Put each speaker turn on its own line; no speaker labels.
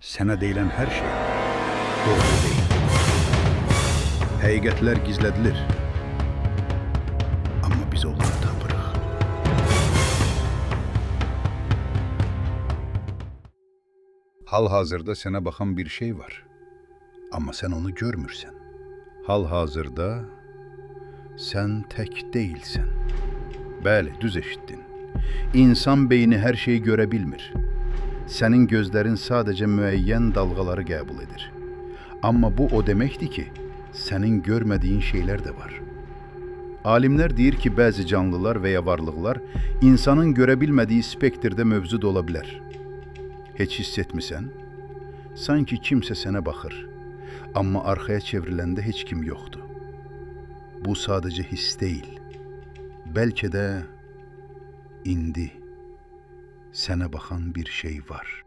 Sənə deyilən hər şey doğru deyil. Həqiqətlər gizlədilir. Amma biz onları tapırıq. Hal-hazırda sənə baxan bir şey var. Amma sən onu görmürsən. Hal-hazırda sən tək deyilsən. Bəli, düz eşitdin. İnsan beyni hər şeyi görə bilmir. Sənin gözlərin sadəcə müəyyən dalğaları qəbul edir. Amma bu o deməkdir ki, sənin görmədiyin şeylər də var. Alimlər deyir ki, bəzi canlılar və ya varlıqlar insanın görə bilmədiyi spektrdə mövcud ola bilər. Heç hiss etmisən? Sanki kimsə sənə baxır, amma arxaya çevriləndə heç kim yoxdur. Bu sadəcə hiss deyil. Bəlkə də indi sənə baxan bir şey var.